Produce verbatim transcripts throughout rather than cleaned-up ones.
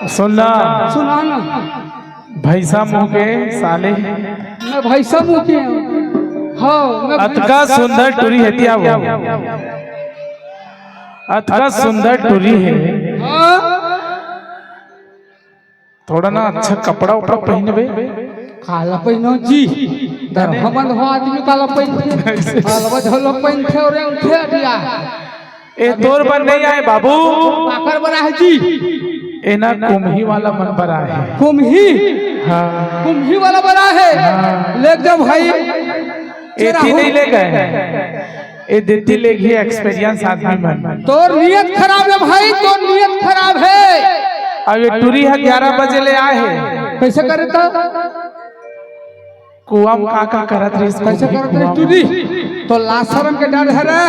सुन ना। सुना ना। भैंसा मुंह के साले। मैं भैंसा मुंह के हूँ। हाँ, मैं अतका सुंदर टुरी हे तिया वो। अतका सुंदर टुरी हे। हाँ। थोड़ा ना अच्छा कपड़ा उपड़ा पहिनबे। काला पहिनो जी। दरभंगा हो आदमी काला पहिनथे। ऐसे। काला झोला पहिनथे और अंगठे दिया। ए तोर बर नहीं आए बाबू। काकर बर आहे जी? ए ना कुम्ही वाला मन बर आहे। कुम्ही? हाँ। कुम्ही वाला बर आहे। हाँ। ले जा भाई। ए तेरा ती हो। नहीं ले गए। ए देती ले गई एक्सपीरियंस आदमी मन। तोर नियत खराब है भाई, तोर नियत खराब है। अब ये टुरी है ग्यारह बजे ले आए है। कैसे करे तो? कुआं में का का करत रहिस? कैसे करत रहिस टुरी? तो लाशरम के डर है रे,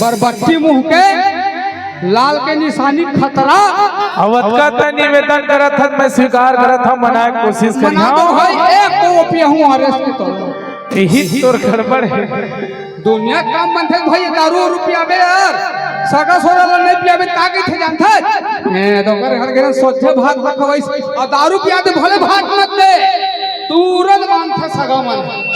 बरबट्टी मुंह के, लाल के निशानी खतरा। अवतका त निवेदन करत हन, मैं स्वीकार करत हूं, मनाए कोशिश करी। मना दो भाई, एक को पिया हूं आरएस के तो। यही तोर गड़बड़ है। दुनिया काम बनथे भाई, दारू रुपया बे यार, सगा सोरा ला नहीं पियाबे, का कहिथे जानथे? ए, तो कर घर घर सोचे भात न खवाइस, और दारू पिया दे भले भात मत दे, तुरंत मानथे सगा मन।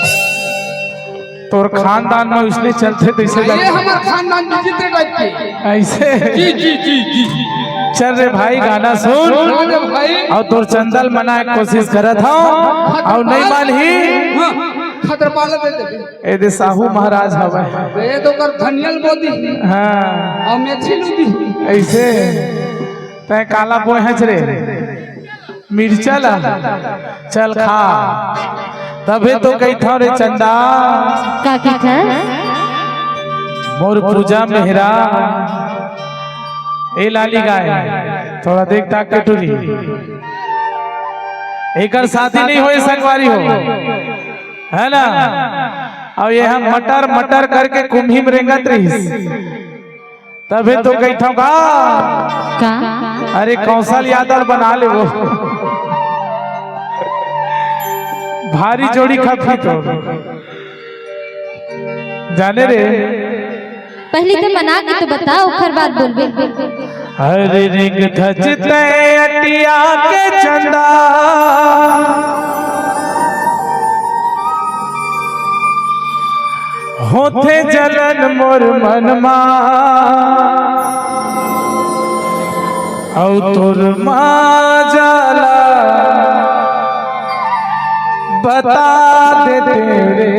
तोर खानदान में इसलिए चलथे तैसे ये लग- हमार खानदान विचित्र टाइप के। ऐसे? जी, जी, जी, जी। चल रे भाई, गाना सुन। हाँ रे भाई। और तोर चंदल मनाए कोशिश करत हूँ, और नहीं मान ही। हाँ, खतरपाल दे दे। ए दे साहू महाराज हवय। ए तो कर धनियल बोदी। हाँ। और मेथी लूदी। ऐसे? तै काला बोए हच रे। मिर्चा ला चल खा, तभे तो कहिथंव रे चंदा। का कहिथस? मोर पूजा मेहरा। ए लाली गाय, थोड़ा देख ताक के टुरी। एकर शादी नहीं होए संगवारी हो, है ना? और ये हम मटर मटर करके कुम्ही में रेंगत रहिस। तभे तो कहिथंव का? का? अरे कौशल यादव बना ले वो। भारी जोड़ी खपी तो। जाने रे। पहले तो मना के तो बता, ओकर बाद बोलबे। अरे रिंग धज तय अटिया के चंदा। होथे जलन मोर मन मा, अउ तोर माजा ला बता देते रे,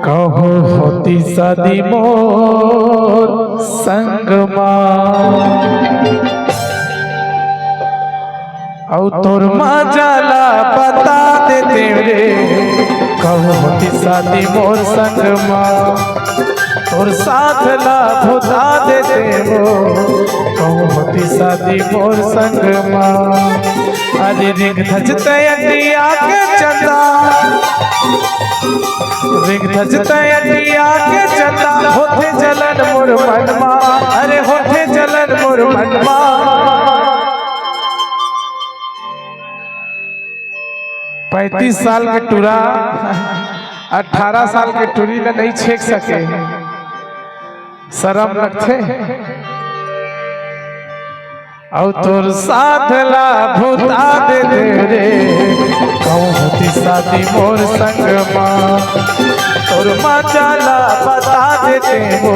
कहूँ होती शादी मोर संग मा। अउ तोर माजा ला बता देते रे, कहूँ होती शादी मोर संग मा। तोर साथ ला भुता देते हो, कहूँ होती शादी मोर संग मा। अरे रिंग धज तय अटिया के चंदा, रिंग धज तय अटिया के चंदा, होथे जलन मोर मन मा, अरे होथे जलन मोर मन मा। पैंतीस साल के टूरा अठारह साल के टूरी ला नहीं छेक सके, शरम लगथे। अउ तोर साथ ला भुता देते रे, कहूँ होती शादी मोर संग मा। तोर माजा ला बता देते हो,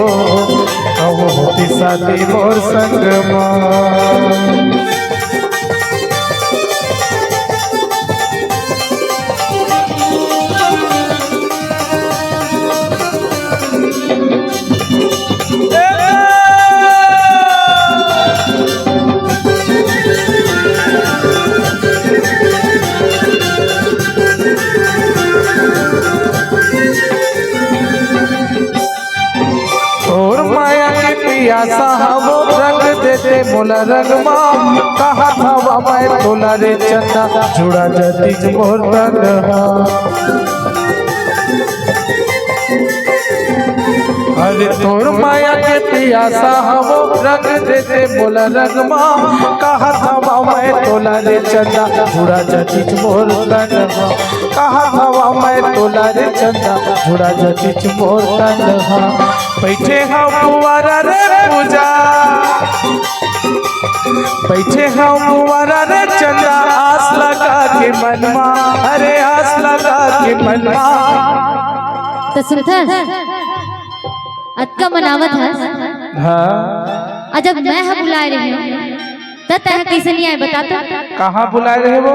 कहूँ होती शादी मोर संग मा। तोर माया के पियासा हवो, रंग देते मोला रंग मा। कहत हवा मैं तोला रे चंदा, जुड़ा जतिच मोर तन हा। अरे तोर माया के पियासा हवो, रंग देते मोला रंग मा। कहत हवा मैं तोला रे चंदा, जुड़ा जतिच मोर तन हा। कहत हवा मैं तोला रे चंदा, जुड़ा जतिच मोर तन हा। बैठे हा कुंवारा रे पूजा, बैठे हंव कुंवारा रे चंदा, आस लगा के मनमा, अरे आस लगा के मनमा। त सुनथस, अतका मनावत हस, हाँ। अ जब मैं ह बुलाए रहे हंव, त तैं ह कइसे नइ आए, बता तो। कहाँ बुलाए रहे वो?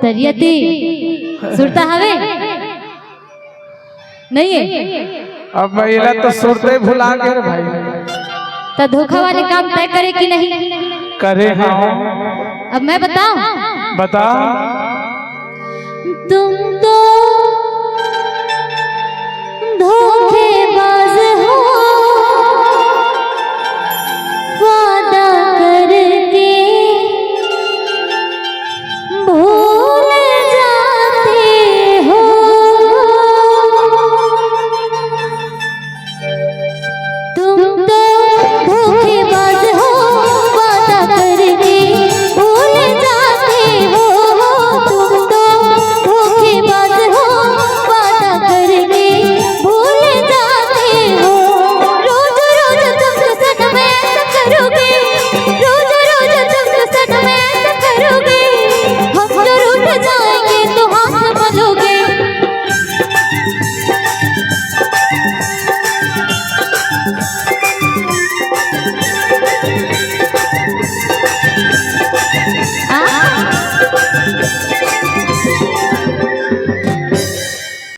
तरिया तीर। सुरता हवे? नइ हे। अब मैं एला तो सुरते भुला गे रे भाई। त धोखा वाले काम तैं करे कि नहीं? करे हंव। अब मैं बताऊं? बता। तुम तो